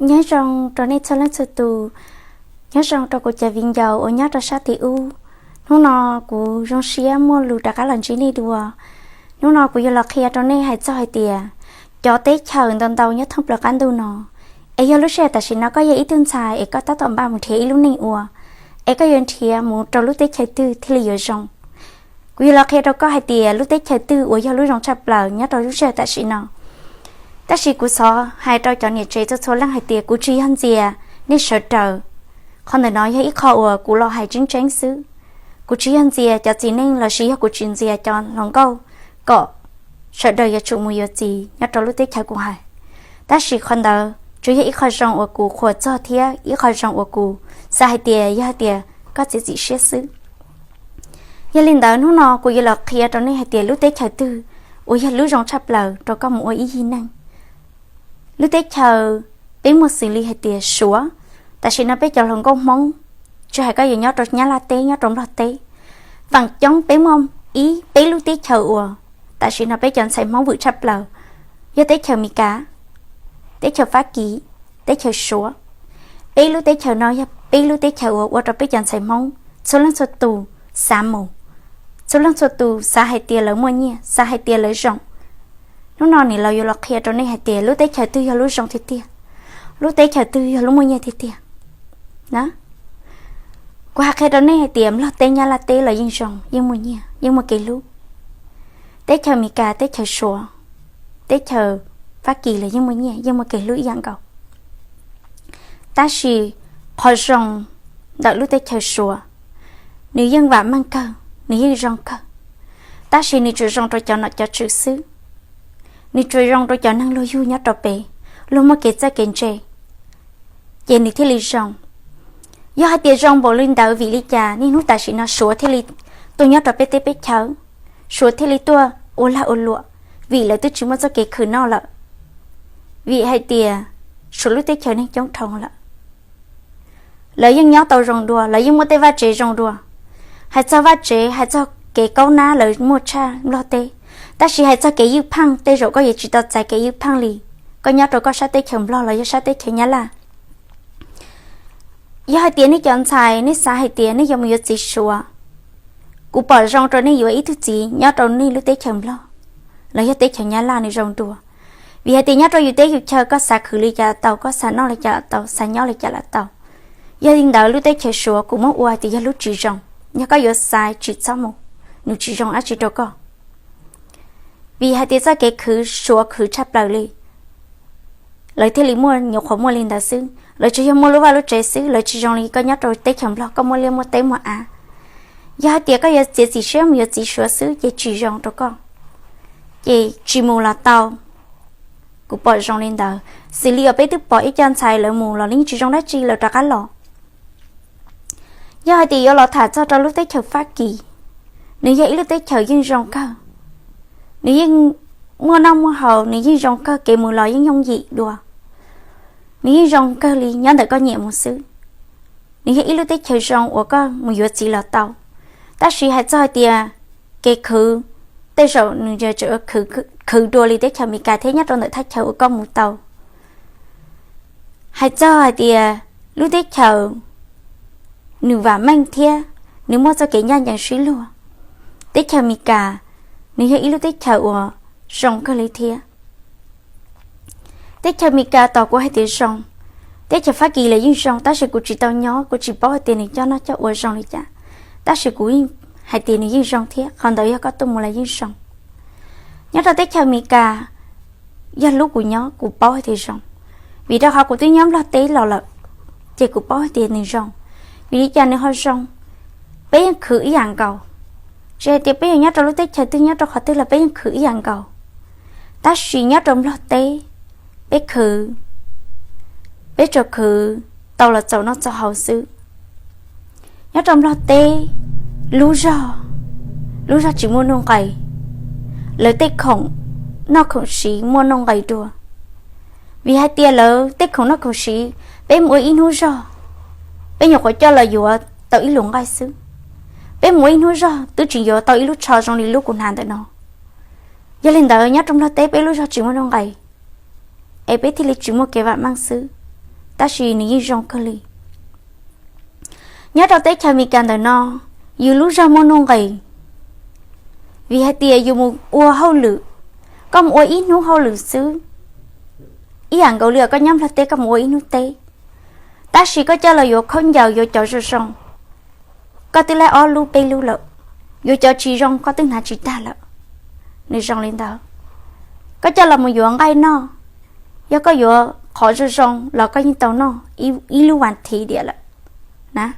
Nyob zoo rau nej txhua leej txhua tus, nyob zoo rau kuv cov viv ncaus uas nyob rau sab tim ub. Hnub no kuv zoo siab muaj lus rov qab los ntsib nej dua. Hnub no kuv yuav los qhia rau nej hais txog hais tias cov teb chaws ntau ntau nyob thoob plaws qab ntuj no, es yog lub sij hawm tam sim no koj yog ib tug ntxhais es koj tab tom npaj mus nrhiav ib lub neej ua, es koj yuav nrhiav mus rau lub teb chaws twg thiaj li yuav zoo. Kuv yuav los qhia rau koj hais tias lub teb chaws twg uas yog lub zoo tshaj plaws nyob rau lub sij hawm tam sim no. Tab sis kuv xav hais rau cov niam tsev txhua txhua leej hais tias kuv tsis yog ntxias nej sawv daws. Qhov ntawm no yog ib qho uas kuv los hais tseeb tseeb xwb. Kuv tsis yog ntxias cov txiv neej lossis yog kuv tsis ntxias cov hluas nkauj kom sawv daws yuav tsum mus yuav txiv nyob rau lub teb chaws kuv hais. Tab sis qhov ntawd tsuas yog ib qho zoo uas kuv qhuas txog thiab ib qho zoo uas kuv xav hais tias yog hais tias koj txiav txim siab xwb. Yog li ntawd hnub no kuv yuav los qhia rau nej hais tias lub teb chaws twg uas yog lub zoo tshaj plaws rau koj mus ua ib yig neej. Lub teb chaws peb muaj xws li hais tias Suav, tam sim no peb cov hluas nkauj Hmoob, tsis hais koj yuav nyob rau Nyab Laj teb nyob rau Nplog teb, feem coob peb muaj ib peb lub teb chaws uas tam sim no peb cov ntxhais Hmoob vwm tshaj plaws, yog teb chaws Amelikas, teb chaws Fab Kis, teb chaws Suav. Peb lub teb chaws no yog peb lub teb chaws uas ua rau peb cov ntxhais Hmoob txhua leej txhua tus xav mus, txhua leej txhua tus xav hais tias lawv muaj nyiaj, xav hais tias lawv zoo. Hnub no nim los yuav los qhia rau nej hais tias lub teb chaws twg yog lub zoo tiag tiag, lub teb chaws twg yog lub muaj nyiaj tiag tiag na. Kuv hais qhia rau nej hais tias Nplog teb Nyab Laj teb los yeej zoo, yeej muaj nyiaj, yeej muaj kev hlub. Teb chaws Amelikas, teb chaws Suav, teb chaws Fab Kis los yeej muaj nyiaj, yeej muaj kev hlub ib yam nkaus. Tab sis qhov zoo ntawm lub teb chaws Suav, nws yeej vam meej kawg, nws yeej zoo kawg, tab sis nws tsuas zoo rau cov nom cov tswv xwb. Nws tsuas zoo rau cov neeg luag yug nyob rau pem, luag muaj kev txawj kev ntse, ces nws thiaj li zoo. Yog hais tias zoo npaum li ntawd vim li cas niaj hnub tam sim no Suav thiaj li tuaj nyob rau peb teb peb chaw, Suav thiaj li tuaj ua lag ua luam? Vim lawv twb tsis muaj txoj kev khwv noj lawm, vim hais tias Suav lub teb chaws neeg coob dhau lawm. Lawv yeej nyob tau zoo dua, lawv yeej muaj tej vaj tsev zoo dua. Hais txog vaj tsev, hais txog kev kaub nab lawv muaj tshaj Nplog teb, tab sis hais txog kev ywj pheej tej zaum koj yuav tsis tau txais kev ywj pheej li koj nyob rau koj sab teb chaws Nplog los yog sab teb chaws Nyab Laj. Yog hais tias nej cov ntxhais nej xav hais tias nej yuav mus yuav txiv Suav, kuv pom zoo rau nej yuav ib tug txiv nyob rau nej lub teb chaws Nplog los yog teb chaws Nyab Laj nws zoo dua. Vim hais tias nyob rau yus teb yus chaw koj xav khwv li cas tau, koj xav noj li cas tau, xav nyob li cas los tau. Yog li ntawd lub teb chaws Suav kuv muab ua hais tias yog lub tsis zoo, yog koj yuav xaiv tsis txhob mus, nws tsis zoo dab tsi rau koj. Vim hais tias txoj kev khwv Suav khwv tshaj plaws li, lawv thiaj li muaj nyuam qhuav muaj li ntawd xwb, lawv tsuas yog muaj lub vaj lub tsev xwb, lawv tsis zoo li koj nyob rau teb chaws Nplog koj muaj liaj muaj teb muaj av. Yog hais tias koj yuav txiav txim siab mus yuav txiv Suav xwb ces tsis zoo rau koj, ces tsis mus los tau. Kuv pom zoo li ntawd, xws li uas peb twb pom ib co ntxhais lawv mus los yeej tsis zoo dab tsi lawv rov qab los. Yog hais tias yuav los tham txog rau lub teb chaws Fab Kis, nws yog ib lub teb chaws yeej zoo kawg, nws yeej muaj noj muaj haus, nws yeej zoo kawg, kev mus los yeej yooj yim dua, nws yeej zoo kawg li nyob ntawm koj nyiam mus xwb. Nws yog ib lub teb chaws zoo uas koj mus yuav txiv los tau. Tab sis hais txog hais tias kev khwv, tej zaum nws khwv dua li teb chaws Amelikas thiab nyob rau ntawm thaj chaw uas koj mus tau. Hais txog hais tias lub teb chaws nws vam meej thiab nws muaj txoj kev ncaj ncees sib luag, teb chaws Amelikas nws yog ib lub teb chaws uas zoo kawg li thiab. Teb chaws Amelikas tos kuv hais tias zoo, teb chaws Fab Kis los yeej zoo, tab sis kuv tsis tau nyob kuv tsis paub hais tias nws coj noj coj ua zoo li cas, tab sis kuv yeej hais tias nws yeej zoo thiab, qhov ntawd yog koj tuaj mus los yeej zoo. Nyob rau teb chaws Amelikas, yog lub kuv nyob kuv paub hais tias zoo, vim rau qhov kuv twb nyob Nplog teb los lawm, ces kuv paub hais tias nws zoo. Vim li cas nws ho zoo? Peb yeej khwv ib yam nkaus, tsis hais tias peb yuav nyob rau lub teb chaws twg nyob rau qhov twg los peb yeej khwv ib yam nkaus. Tab sis nyob rau Nplog teb, peb khwv, peb tsuas khwv tau los txaus noj txaus haus xwb. Nyob rau Nplog teb, lub zog, lub zog tsis muaj nuj nqis, lawv tej khoom noj khoom siv muaj nuj nqis dua. Vim hais tias lawv tej khoom noj khoom siv, peb mus ua ib hnub zog, peb nyuam qhuav coj los yuav tau ib lub nqaij xwb. Peb mus ua ib hnub zog twb tsis yuav tau ib lub tsho zoo li lub kuv hnav ntawm no. Yog li ntawd nyob rau Nplog teb peb lub zog tsis muaj nuj nqis, es peb thiaj li tsis muaj kev vam meej xwb. tab sis nws yeej zoo kawg li. Nyob rau teb chaws Amelikas ntawm no, yus lub zog muaj nuj nqis, vim hais tias yus mus ua hauj lwm, koj mus ua ib hnub hauj lwm xwb, ib yam nkaus li koj nyob Nplog teb koj mus ua ib hnub teb, tab sis koj coj los yuav khaub ncaws yuav cov zoo zoo, koj twb laib ob lub peb lub lawm, yuav cov tsis zoo koj twb hnav tsis tag lawm. Nws zoo li ntawd. Koj coj los mus yuav nqaij noj, yog koj yuav qhov zoo zoo los koj yeej tau noj ib lub vas thiv diam lawm na.